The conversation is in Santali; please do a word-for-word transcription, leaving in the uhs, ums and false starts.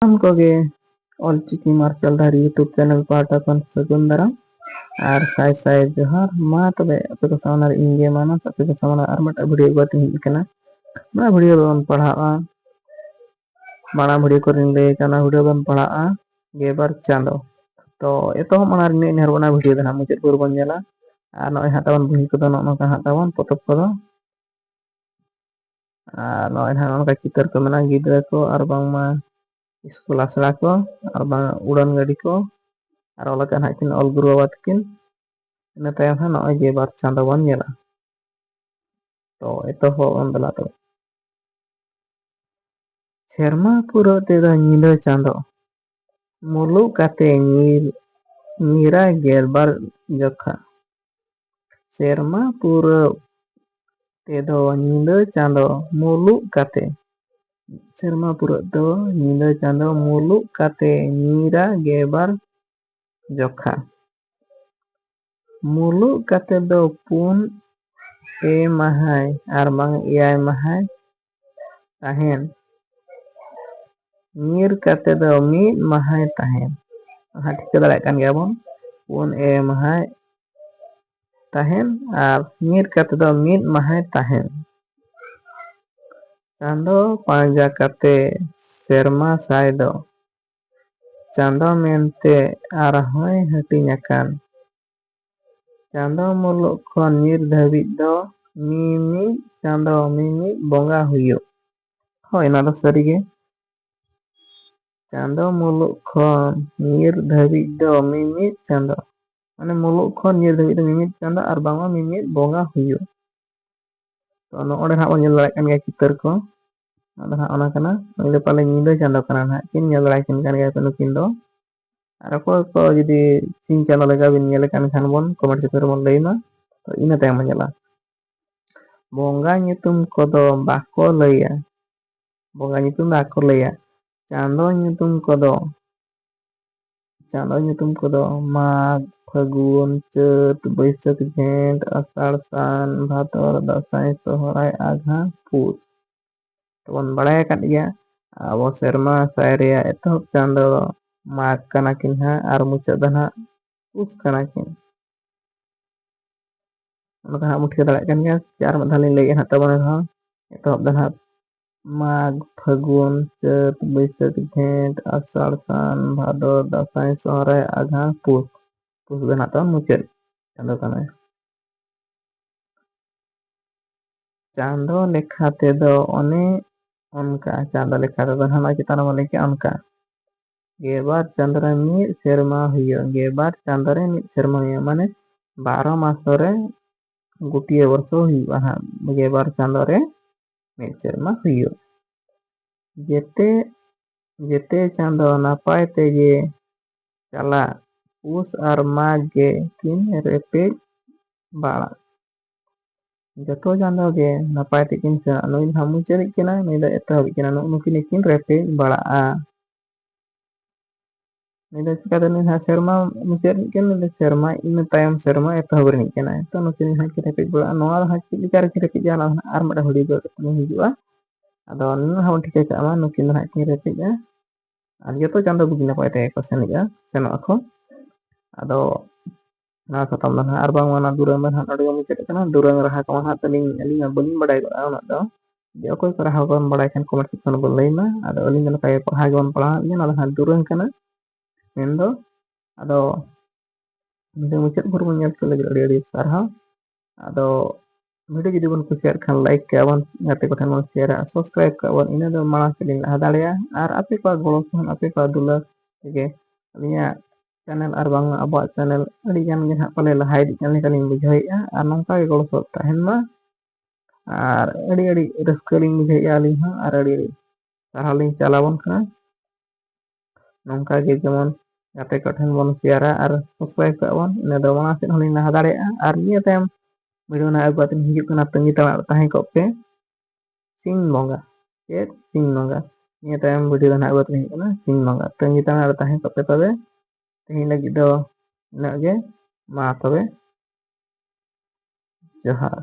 ᱥᱟᱱᱟᱢ ᱠᱚᱜᱮ ᱚᱞᱪᱤᱠᱤ ᱢᱟᱨᱥᱟᱞ ᱰᱟᱦᱟᱨ YouTube channel ᱯᱟᱦᱴᱟ ᱠᱷᱚᱱ ᱥᱟᱹᱜᱩᱱ ᱫᱟᱨᱟᱢ ᱟᱨ ᱥᱟᱭ ᱥᱟᱭ ᱡᱚᱦᱟᱨ᱾ ᱢᱟ ᱛᱚᱵᱮ ᱟᱯᱮ ᱠᱚ ᱥᱟᱢᱟᱝ ᱨᱮ ᱤᱧ ᱜᱮ ᱢᱟᱱᱚᱥ ᱟᱯᱮ ᱠᱚ ᱥᱟᱢᱟᱝ ᱨᱮ ᱟᱨ ᱢᱤᱫᱴᱟᱝ video ᱠᱟᱛᱮ ᱦᱮᱡ ᱟᱠᱟᱱᱟ᱾ ᱱᱚᱣᱟ video ᱫᱚᱵᱚᱱ ᱯᱟᱲᱦᱟᱜᱼᱟ, ᱢᱟᱲᱟᱝ video ᱠᱚᱨᱮᱧ ᱞᱟᱹᱭ ᱟᱠᱟᱱᱟ, video ᱫᱚᱵᱚᱱ ᱯᱟᱲᱦᱟᱜᱼᱟ ᱜᱮᱞᱵᱟᱨ ᱪᱟᱸᱫᱚ᱾ ᱛᱚ ᱮᱛᱚᱦᱚᱵ ᱢᱟᱲᱟᱝ ᱨᱮ ᱱᱤᱭᱟᱹ ᱱᱮᱦᱚᱨ ᱚᱱᱟ video ᱫᱚ ᱱᱟᱦᱟᱜ ᱢᱩᱪᱟᱹᱫ ᱵᱷᱳᱨ ᱵᱚᱱ ᱧᱮᱞᱟ᱾ ᱟᱨ ᱱᱚᱜᱼᱚᱭ ᱦᱟᱸᱜ ᱛᱟᱵᱚᱱ ᱵᱚᱦᱤ ᱠᱚᱫᱚ ᱱᱚᱜᱼᱚ ᱱᱚᱝᱠᱟ ᱦᱟᱸᱜ ᱛᱟᱵᱚᱱ ᱯᱚᱛᱚᱵ ᱠᱚᱫᱚ᱾ ᱟᱨ ᱱᱚᱜᱼᱚᱭ ᱱᱟᱦᱟᱜ ᱱᱚᱝᱠᱟ ᱪᱤᱛᱟᱹᱨ ᱠᱚ ᱢᱮᱱᱟᱜᱼᱟ, ᱜᱤᱫᱽᱨᱟᱹ ᱠᱚ ᱟᱨ ᱵᱟᱝᱢᱟ ᱥᱠᱩᱞ ᱟᱥᱲᱟ ᱠᱚ ᱟᱨ ᱵᱟᱝ ᱩᱰᱟᱹᱱ ᱜᱟᱹᱰᱤ ᱠᱚ ᱟᱨ ᱚᱞ ᱟᱠᱟᱫ ᱱᱟᱦᱟᱜ ᱠᱤᱱ ᱚᱞ ᱜᱩᱨᱩ ᱵᱟᱵᱟ ᱛᱟᱹᱠᱤᱱ᱾ ᱤᱱᱟᱹ ᱛᱟᱭᱚᱢ ᱦᱟᱸᱜ ᱱᱚᱜᱼᱚᱭ ᱡᱮ ᱵᱟᱨ ᱪᱟᱸᱫᱚ ᱵᱚᱱ ᱧᱮᱞᱟ᱾ ᱛᱚ ᱮᱛᱚᱦᱚᱵ ᱵᱚᱱ ᱫᱮᱞᱟ ᱛᱚᱵᱮ᱾ ᱥᱮᱨᱢᱟ ᱯᱩᱨᱟᱹᱣ ᱛᱮᱫᱚ ᱧᱤᱫᱟᱹ ᱪᱟᱸᱫᱚ ᱢᱩᱞᱩᱜ ᱠᱟᱛᱮ ᱧᱤᱨ, ᱧᱤᱨᱟ ᱜᱮᱞᱵᱟᱨ ᱡᱚᱠᱷᱟ᱾ ᱥᱮᱨᱢᱟ ᱯᱩᱨᱟᱹᱣ ᱛᱮᱫᱚ ᱧᱤᱫᱟᱹ ᱪᱟᱸᱫᱚ ᱢᱩᱞᱩᱜ ᱠᱟᱛᱮ, ᱥᱮᱨᱢᱟ ᱯᱩᱨᱟᱹᱣ ᱫᱚ ᱧᱤᱫᱟᱹ ᱪᱟᱸᱫᱚ ᱢᱩᱞᱩᱜ ᱠᱟᱛᱮ ᱧᱤᱨᱟ ᱜᱮᱞᱵᱟᱨ ᱡᱚᱠᱷᱟ᱾ ᱢᱩᱞᱩᱜ ᱠᱟᱛᱮ ᱫᱚ ᱯᱩᱱ ᱮ ᱢᱟᱦᱟᱭ ᱟᱨ ᱵᱟᱝ ᱮᱭᱟᱭ ᱢᱟᱦᱟᱭ ᱛᱟᱦᱮᱱ᱾ ᱧᱤᱨ ᱠᱟᱛᱮ ᱫᱚ ᱢᱤᱫ ᱢᱟᱦᱟᱭ ᱛᱟᱦᱮᱱ᱾ ᱦᱟᱸᱜ ᱴᱷᱤᱠᱟᱹ ᱫᱟᱲᱮᱭᱟᱜ ᱠᱟᱱ ᱜᱮᱭᱟ ᱵᱚᱱ, ᱯᱩᱱ ᱮ ᱢᱟᱦᱟᱭ ᱛᱟᱦᱮᱱ ᱟᱨ ᱧᱤᱨ ᱠᱟᱛᱮ ᱫᱚ ᱢᱤᱫ ᱢᱟᱦᱟᱭ ᱛᱟᱦᱮᱱ᱾ ᱪᱟᱸᱫᱚ ᱯᱟᱸᱡᱟ ᱠᱟᱛᱮ ᱥᱮᱨᱢᱟ ᱥᱟᱭ ᱫᱚ ᱪᱟᱸᱫᱚ ᱢᱮᱱᱛᱮ ᱟᱨᱦᱚᱸᱭ ᱦᱟᱹᱴᱤᱧ ᱟᱠᱟᱱ᱾ ᱪᱟᱸᱫᱚ ᱢᱩᱞᱩᱜ ᱠᱷᱚᱱ ᱧᱤᱨ ᱫᱷᱟᱹᱵᱤᱡ ᱫᱚ ᱢᱤᱢᱤᱫ ᱪᱟᱸᱫᱚ ᱢᱤᱢᱤᱫ ᱵᱚᱸᱜᱟ ᱦᱩᱭᱩᱜ᱾ ᱦᱳᱭ, ᱚᱱᱟ ᱫᱚ ᱥᱟᱹᱨᱤᱜᱮ᱾ ᱪᱟᱸᱫᱚ ᱢᱩᱞᱩᱜ ᱠᱷᱚᱱ ᱧᱤᱨ ᱫᱷᱟᱹᱵᱤᱡ ᱫᱚ ᱢᱤᱢᱤᱫ ᱪᱟᱸᱫᱚ, ᱢᱟᱱᱮ ᱢᱩᱞᱩᱜ ᱠᱷᱚᱱ ᱧᱤᱨ ᱫᱷᱟᱹᱵᱤᱡ ᱫᱚ ᱢᱤᱢᱤᱫ ᱪᱟᱸᱫᱚ ᱟᱨ ᱵᱟᱝᱢᱟ ᱢᱤᱢᱤᱫ ᱵᱚᱸᱜᱟ ᱦᱩᱭᱩᱜ᱾ ᱛᱚ ᱱᱚᱜᱼᱚᱭ ᱱᱟᱦᱟᱜ ᱵᱚᱱ ᱧᱮᱞ ᱫᱟᱲᱮᱭᱟᱜ ᱠᱟᱱ ᱜᱮᱭᱟ ᱪᱤᱛᱟᱹᱨ ᱠᱚ᱾ ᱟᱫᱚ ᱱᱟᱦᱟᱜ ᱚᱱᱟ ᱠᱟᱱᱟ, ᱱᱩᱭ ᱫᱚ ᱯᱟᱞᱮ ᱧᱤᱫᱟᱹ ᱪᱟᱸᱫᱚ ᱠᱟᱱᱟ ᱱᱟᱦᱟᱜ, ᱠᱤᱱ ᱧᱮᱞ ᱫᱟᱲᱮᱭᱟᱠᱤᱱ ᱠᱟᱱ ᱜᱮᱭᱟ ᱯᱮ ᱱᱩᱠᱤᱱ ᱫᱚ᱾ ᱟᱨ ᱚᱠᱚᱭ ᱠᱚ ᱡᱩᱫᱤ ᱥᱤᱧ ᱪᱟᱸᱫᱚ ᱞᱮᱠᱟ ᱵᱤᱱ ᱧᱮᱞᱮ ᱠᱟᱱ ᱠᱷᱟᱱ ᱵᱚᱱ comment section ᱨᱮᱵᱚᱱ ᱞᱟᱹᱭ ᱢᱟ, ᱛᱚ ᱤᱱᱟᱹ ᱛᱟᱭᱚᱢ ᱵᱚᱱ ᱧᱮᱞᱟ᱾ ᱵᱚᱸᱜᱟ ᱧᱩᱛᱩᱢ ᱠᱚᱫᱚ ᱵᱟᱠᱚ ᱞᱟᱹᱭᱟ, ᱵᱚᱸᱜᱟ ᱧᱩᱛᱩᱢ ᱫᱚ ᱵᱟᱠᱚ ᱞᱟᱹᱭᱟ᱾ ᱪᱟᱸᱫᱚ ᱧᱩᱛᱩᱢ ᱠᱚᱫᱚ, ᱪᱟᱸᱫᱚ ᱧᱩᱛᱩᱢ ᱠᱚᱫᱚ ᱢᱟᱜᱽ, ᱯᱷᱟᱹᱜᱩᱱ, ᱪᱟᱹᱛ, ᱵᱟᱹᱭᱥᱟᱹᱠᱷ, ᱡᱷᱮᱸᱴ, ᱟᱥᱟᱲ, ᱥᱟᱱ, ᱵᱷᱟᱫᱚᱨ, ᱫᱟᱸᱥᱟᱭ, ᱥᱚᱦᱨᱟᱭ, ᱟᱜᱷᱟᱬ, ᱯᱩᱥ᱾ ᱛᱚᱵᱚᱱ ᱵᱟᱲᱟᱭ ᱟᱠᱟᱫ ᱜᱮᱭᱟ, ᱟᱵᱚ ᱥᱮᱨᱢᱟ ᱥᱟᱭ ᱨᱮᱭᱟᱜ ᱮᱛᱚᱦᱚᱵ ᱪᱟᱸᱫᱚ ᱢᱟᱜᱽ ᱠᱟᱱᱟ ᱠᱤᱱ ᱦᱟᱸᱜ, ᱟᱨ ᱢᱩᱪᱟᱹᱫ ᱫᱚ ᱱᱟᱦᱟᱜ ᱯᱩᱥ ᱠᱟᱱᱟ ᱠᱤᱱ᱾ ᱚᱱᱟ ᱫᱚ ᱦᱟᱸᱜ ᱵᱚᱱ ᱴᱷᱤᱠᱟᱹ ᱫᱟᱲᱮᱭᱟᱜ ᱠᱟᱱ ᱜᱮᱭᱟ᱾ ᱟᱨ ᱢᱤᱫ ᱫᱷᱟᱣ ᱞᱤᱧ ᱞᱟᱹᱭᱮᱫ ᱦᱟᱸᱜ ᱛᱟᱵᱚᱱ ᱨᱮᱦᱚᱸ, ᱮᱛᱚᱦᱚᱵ ᱫᱚ ᱱᱟᱦᱟᱜ ᱢᱟᱜᱽ, ᱯᱷᱟᱹᱜᱩᱱ, ᱪᱟᱹᱛ, ᱵᱟᱹᱭᱥᱟᱹᱠᱷ, ᱡᱷᱮᱸᱴ, ᱟᱥᱟᱲ, ᱥᱟᱱ, ᱵᱷᱟᱫᱚᱨ, ᱫᱟᱸᱥᱟᱭ, ᱥᱚᱦᱨᱟᱭ, ᱟᱜᱷᱟᱬ, ᱯᱩᱥ᱾ ᱯᱩᱥ ᱫᱚ ᱱᱟᱦᱟᱜ ᱛᱟᱵᱚᱱ ᱢᱩᱪᱟᱹᱫ ᱪᱟᱸᱫᱚ ᱠᱟᱱᱟᱭ᱾ ᱪᱟᱸᱫᱚ ᱞᱮᱠᱷᱟ ᱛᱮᱫᱚ ᱚᱱᱮ ᱚᱱᱠᱟ, ᱪᱟᱸᱫᱚ ᱞᱮᱠᱷᱟ ᱛᱮᱫᱚ ᱱᱟᱦᱟᱜ ᱱᱚᱜᱼᱚᱭ ᱪᱮᱛᱟᱱ ᱨᱮᱵᱚᱱ ᱞᱟᱹᱭ ᱠᱮᱜᱼᱟ ᱚᱱᱠᱟ᱾ ᱜᱮᱵᱟᱨ ᱪᱟᱸᱫᱚ ᱨᱮ ᱢᱤᱫ ᱥᱮᱨᱢᱟ ᱦᱩᱭᱩᱜᱼᱟ, ᱜᱮᱵᱟᱨ ᱪᱟᱸᱫᱚ ᱨᱮ ᱢᱤᱫ ᱥᱮᱨᱢᱟ ᱦᱩᱭᱩᱜᱼᱟ, ᱢᱟᱱᱮ ᱵᱟᱨᱚ ᱢᱟᱥ ᱨᱮ ᱜᱚᱴᱤᱭᱟᱹ ᱵᱚᱨᱥᱚ ᱦᱩᱭᱩᱜᱼᱟ ᱦᱟᱸᱜ, ᱜᱮᱵᱟᱨ ᱪᱟᱸᱫᱚ ᱨᱮ ᱢᱤᱫ ᱥᱮᱨᱢᱟ ᱦᱩᱭᱩᱜ᱾ ᱡᱮᱛᱮ, ᱡᱮᱛᱮ ᱪᱟᱸᱫᱚ ᱱᱟᱯᱟᱭ ᱛᱮᱜᱮ ᱪᱟᱞᱟᱜ, ᱯᱩᱥ ᱟᱨ ᱢᱟᱜᱽ ᱜᱮ ᱠᱤᱱ ᱨᱮᱯᱮᱡ ᱵᱟᱲᱟᱜ᱾ ᱡᱚᱛᱚ ᱪᱟᱸᱫᱚ ᱜᱮ ᱱᱟᱯᱟᱭ ᱛᱮᱠᱤᱱ ᱥᱮᱱᱚᱜ᱾ ᱱᱩᱭ ᱫᱚ ᱦᱟᱸᱜ ᱢᱩᱪᱟᱹᱫᱤᱡ ᱠᱟᱱᱟᱭ, ᱱᱩᱭ ᱫᱚ ᱮᱛᱚᱦᱚᱵᱤᱡ ᱠᱟᱱᱟ᱾ ᱱᱩᱜᱼᱩ ᱱᱩᱠᱤᱱ ᱜᱮᱠᱤᱱ ᱨᱮᱯᱮᱡ ᱵᱟᱲᱟᱜᱼᱟ᱾ ᱱᱩᱭ ᱫᱚ ᱪᱤᱠᱟᱹᱛᱮ ᱱᱩᱭ ᱦᱟᱸᱜ ᱥᱮᱨᱢᱟ ᱢᱩᱪᱟᱹᱫ ᱨᱤᱱᱤᱡ ᱠᱟᱱᱟᱭ, ᱱᱩᱭ ᱫᱚ ᱥᱮᱨᱢᱟ ᱤᱱᱟᱹ ᱛᱟᱭᱚᱢ ᱥᱮᱨᱢᱟ ᱮᱛᱚᱦᱚᱵ ᱨᱤᱱᱤᱡ ᱠᱟᱱᱟᱭ᱾ ᱛᱚ ᱱᱩᱠᱤᱱ ᱦᱟᱸᱜ ᱠᱤᱱ ᱨᱮᱯᱮᱡ ᱵᱟᱲᱟᱜᱼᱟ᱾ ᱱᱚᱣᱟ ᱫᱚ ᱦᱟᱸᱜ ᱪᱮᱫ ᱞᱮᱠᱟ ᱨᱮᱠᱤᱱ ᱨᱮᱯᱮᱡᱟ, ᱚᱱᱟ ᱫᱚ ᱦᱟᱸᱜ ᱟᱨ ᱢᱤᱫᱴᱟᱝ video ᱨᱮ ᱦᱤᱡᱩᱜᱼᱟ᱾ ᱟᱫᱚ ᱱᱩᱱᱟᱹᱜ ᱦᱚᱸ ᱵᱚᱱ ᱴᱷᱤᱠᱟᱹ ᱠᱟᱜ ᱢᱟ, ᱱᱩᱠᱤᱱ ᱫᱚ ᱦᱟᱸᱜ ᱠᱤᱱ ᱨᱮᱯᱮᱡᱼᱟ᱾ ᱟᱨ ᱡᱚᱛᱚ ᱪᱟᱸᱫᱚ ᱵᱩᱜᱤ ᱱᱟᱯᱟᱭ ᱛᱮᱜᱮ ᱠᱚ ᱥᱮᱱᱚᱜᱼᱟ, ᱥᱮᱱᱚᱜ ᱟᱠᱚ᱾ ᱟᱫᱚ ᱱᱚᱣᱟ ᱥᱟᱛᱟᱢ ᱫᱚ ᱱᱟᱦᱟᱜ ᱟᱨ ᱵᱟᱝᱢᱟ ᱱᱚᱣᱟ ᱫᱩᱨᱟᱹᱝ ᱫᱚ ᱱᱟᱦᱟᱜ ᱱᱚᱰᱮ ᱜᱮ ᱢᱩᱪᱟᱹᱫ ᱠᱟᱱᱟ᱾ ᱫᱩᱨᱟᱹᱝ ᱨᱟᱦᱟ ᱠᱚᱢᱟ ᱱᱟᱦᱟᱜ ᱛᱟᱹᱞᱤᱧ, ᱟᱹᱞᱤᱧ ᱢᱟ ᱵᱟᱹᱞᱤᱧ ᱵᱟᱲᱟᱭ ᱜᱚᱫᱼᱟ ᱩᱱᱟᱹᱜ ᱫᱚ᱾ ᱡᱮ ᱚᱠᱚᱭ ᱠᱚ ᱨᱟᱦᱟ ᱵᱚᱱ ᱵᱟᱲᱟᱭ ᱠᱷᱟᱱ comment section ᱨᱮᱵᱚᱱ ᱞᱟᱹᱭ ᱢᱟ᱾ ᱟᱫᱚ ᱟᱹᱞᱤᱧ ᱫᱚ ᱱᱚᱝᱠᱟ ᱜᱮ ᱯᱟᱲᱦᱟᱣ ᱜᱮᱵᱚᱱ ᱯᱟᱲᱦᱟᱣ ᱜᱮᱭᱟ, ᱱᱚᱣᱟ ᱫᱚ ᱱᱟᱦᱟᱜ ᱫᱩᱨᱟᱹᱝ ᱠᱟᱱᱟ᱾ ᱢᱮᱱᱫᱚ ᱟᱫᱚ ᱱᱚᱰᱮ ᱢᱩᱪᱟᱹᱫ ᱵᱷᱳᱨ ᱵᱚᱱ ᱧᱮᱞ ᱠᱮᱫ ᱞᱟᱹᱜᱤᱫ ᱟᱹᱰᱤ ᱟᱹᱰᱤ ᱥᱟᱨᱦᱟᱣ᱾ ᱟᱫᱚ video ᱡᱩᱫᱤ ᱵᱚᱱ ᱠᱩᱥᱤᱭᱟᱜ ᱠᱷᱟᱱ like ᱠᱟᱜᱼᱟ ᱵᱚᱱ, ᱜᱟᱛᱮ ᱠᱚᱴᱷᱮᱱ ᱵᱚᱱ share ᱟ, subscribe ᱠᱟᱜᱼᱟ ᱵᱚᱱ, ᱤᱱᱟᱹ ᱫᱚ ᱢᱟᱲᱟᱝ ᱥᱮᱫ ᱞᱤᱧ ᱞᱟᱦᱟ ᱫᱟᱲᱮᱭᱟᱜᱼᱟ᱾ ᱟᱨ ᱟᱯᱮ ᱠᱚᱣᱟᱜ ᱜᱚᱲᱚ ᱥᱚᱦᱚᱫ, ᱟᱯᱮ ᱠᱚᱣᱟᱜ ᱫᱩᱞᱟᱹᱲ ᱛᱮᱜᱮ ᱟᱹᱞᱤᱧᱟᱜ channel ᱟᱨ ᱵᱟᱝ ᱟᱵᱚᱣᱟᱜ channel ᱟᱹᱰᱤ ᱜᱟᱱ ᱜᱮ ᱱᱟᱦᱟᱜ ᱯᱟᱞᱮ ᱞᱟᱦᱟ ᱤᱫᱤᱜ ᱠᱟᱱ ᱞᱮᱠᱟ ᱞᱤᱧ ᱵᱩᱡᱷᱟᱹᱣᱮᱫᱼᱟ᱾ ᱟᱨ ᱱᱚᱝᱠᱟ ᱜᱮ ᱜᱚᱲᱚ ᱥᱚᱦᱚᱫ ᱛᱟᱦᱮᱱ ᱢᱟ᱾ ᱟᱨ ᱟᱹᱰᱤ ᱟᱹᱰᱤ ᱨᱟᱹᱥᱠᱟᱹ ᱞᱤᱧ ᱵᱩᱡᱷᱟᱹᱣᱮᱫᱼᱟ ᱟᱹᱞᱤᱧ ᱦᱚᱸ, ᱟᱨ ᱟᱹᱰᱤ ᱟᱹᱰᱤ ᱥᱟᱨᱦᱟᱣ ᱞᱤᱧ ᱪᱟᱞ ᱟᱵᱚᱱ ᱠᱟᱱᱟ᱾ ᱱᱚᱝᱠᱟ ᱜᱮ ᱡᱮᱢᱚᱱ ᱜᱟᱛᱮ ᱠᱚᱴᱷᱮᱱ ᱵᱚᱱ share ᱟ ᱟᱨ subscribe ᱠᱟᱜᱼᱟ ᱵᱚᱱ, ᱤᱱᱟᱹ ᱫᱚ ᱢᱟᱲᱟᱝ ᱥᱮᱫ ᱦᱚᱸᱞᱤᱧ ᱞᱟᱦᱟ ᱫᱟᱲᱮᱭᱟᱜᱼᱟ᱾ ᱟᱨ ᱱᱤᱭᱟᱹ ᱛᱟᱭᱚᱢ video ᱱᱟᱦᱟᱜ ᱟᱹᱜᱩ ᱠᱟᱛᱮ ᱦᱤᱡᱩᱜ ᱠᱟᱱᱟ, ᱛᱟᱺᱜᱤ ᱛᱟᱲᱟᱜ ᱨᱮ ᱛᱟᱦᱮᱸ ᱠᱚᱜ ᱯᱮ᱾ ᱥᱤᱧ ᱵᱚᱸᱜᱟ, ᱪᱮᱫ ᱥᱤᱧ ᱵᱚᱸᱜᱟ? ᱱᱤᱭᱟᱹ ᱛᱟᱭᱚᱢ video ᱫᱚ ᱱᱟᱦᱟᱜ ᱟᱹᱜᱩ ᱠᱟᱛᱮ ᱦᱤᱡᱩᱜ ᱠᱟᱱᱟ, ᱥᱤᱧ ᱵᱚᱸᱜᱟ᱾ ᱛᱟᱺᱜᱤ ᱛᱟᱲᱟᱜ ᱨᱮ ᱛᱟᱦᱮᱸ ᱠᱚᱜ ᱯᱮ ᱛᱚᱵᱮ᱾ ᱛᱮᱦᱮᱧ ᱞᱟᱹᱜᱤᱫ ᱫᱚ ᱤᱱᱟᱹᱜ ᱜᱮ᱾ ᱢᱟ ᱛᱚᱵᱮ, ᱡᱚᱦᱟᱨ᱾